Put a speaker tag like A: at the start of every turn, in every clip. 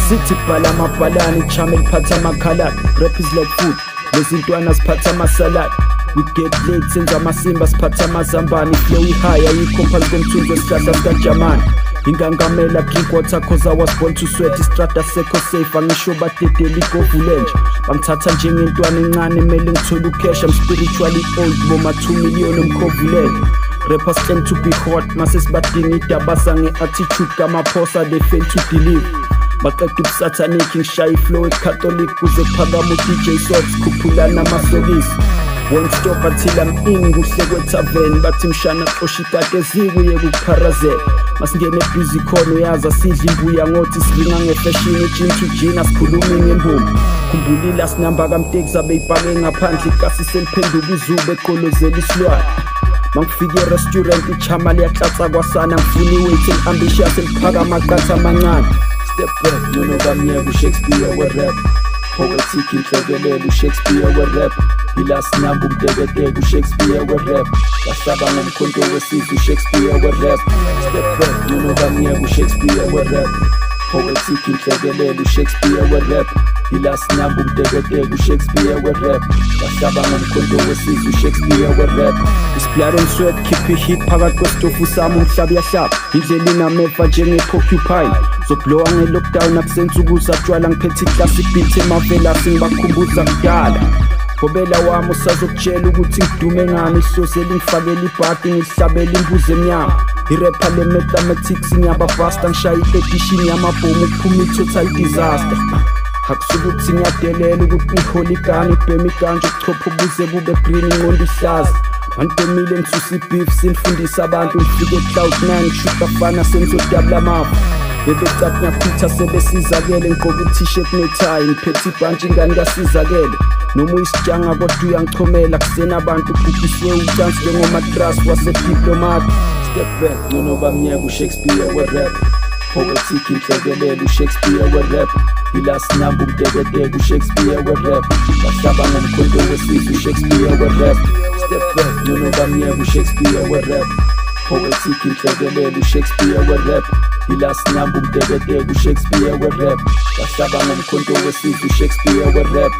A: Sithi bhala amabhalani, chama eliphatha amakhaladi. Rap is like food, lezintwana siphatha amasalad. We get late, senza amasimba, siphatha amazambane. Flow ihigh, ayikho phansi komthunzi wesihlahla sikajamani. Ingangamela, drink water 'cause I was born to sweat. Istrada sekho safe, angisho badedela igovu lenje. Bangithatha njengentwana encane, emele ngithole ucash. I'm spiritually old, boma 2 million umkhovulele. Rappers claim to be hot, mase sibadinga idabasa nge-attitude kaMaphosa, they fail to deliver. Baqeda ubusatanic, ngishaya iflow ecatholic kuze kuphakama u-DJ Socks, khuphulana amasokisi. Won't stop until I'm in, kuhle kwethaveni. Bathi mshana xosha ikati ezikuye kukupharazela. Masingene ebhizi khona uyazi asidla imbuya ngothi siringa ngefashion, i-jean to jean, asikhulumi ngembumbu. Khumbula ilast number kamtekisi abeyipake ngaphandle, ikasi seliphenduka izuba eqolozela isilwane. Mangifika e-restaurant ichama liyahlatsa kwasana, ngifuna iweight eli-ambitious eliphaka amaqatha amancane. Step back, nono kamnyeka, uShakespeare we-rap. Poetic inhlekelele, uShakespeare we-rap. Ilast number umteketeke, uShakespeare we-rap. Bahlaba ngomkhonto wesizwe, uShakespeare we-rap. Step back, nono kamnyeka, uShakespeare we-rap. Poetic inhlekelele, uShakespeare we-rap. Ilast number umteketeke, uShakespeare we-rap. Bahlaba ngomkhonto wesizwe, uShakespeare we-rap. It's blood and sweat, keep it hit phakathi kwesitofu sami, umhlaba uyahlaba. Indlela inameva njenge-porcupine. Zoblowa nge-lockdown, akusensuku zatshwala, ngiphethe iclassic beat emavelasi, ngibakhumbuza kudala. Gobela wami usazokutshela ukuthi ngidume ngani, ihlosi elingifakela ibhadi, ngihlabela imbuzi emnyama. Irepha le-mathematics ngiyababhasta, ngishaya i-edition yamabhomu kuphuma i-total disaster. Akusukuthi ngiyadelela ukuthi ngihola igani, ibhema iganja, ubuchopho buze bube green, inqondo ihlaza. Manibhemile ngisusa i-beef, sinifundisa abantu, ngifike cloud nine, kushuta fana senizodabula amafu. Bebecathi ngiyaphitha sebesizakele, ngigqoke i-t-shirt nethayi, ngiphethe ibhantshi, ingane kasizakele. Noma uyisijanga kodwa uyangichomela, kusenabantu ubhubhisiwe ucansi njengomatras wasediplomat. Step back, nono bamnyeka, uShakespeare we-rap. Poetic inhlekelele, uShakespeare we-rap. Ilast number umteketeke, uShakespeare we-rap. Bahlaba ngomkhonto wesizwe, uShakespeare we-rap. Step back, nono bamnyeka, uShakespeare we-rap. Poetic inhlekelele, uShakespeare we-rap. Ilast number umteketeke, uShakespeare we-rap. Bahlaba ngomkhonto wesizwe, uShakespeare we-rap.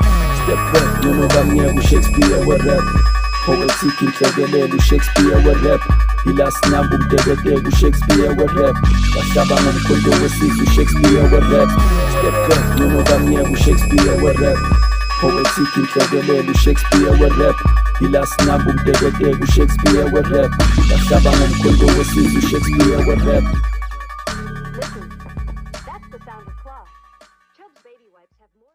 A: Step back, nono bamnyeka, uShakespeare we-rap. Poetic inhlekelele, uShakespeare we-rap. Ilast number umteketeke, uShakespeare we-rap. Bahlaba ngomkhonto wesizwe, uShakespeare we-rap. Step back, nono bamnyeka, uShakespeare we-rap. Poetic inhlekelele, uShakespeare we-rap. Ilast number umteketeke, uShakespeare we-rap. Bahlaba ngomkhonto wesizwe, uShakespeare we-rap.
B: Listen, that's the sound of cloth. Chubb's baby wipes have more.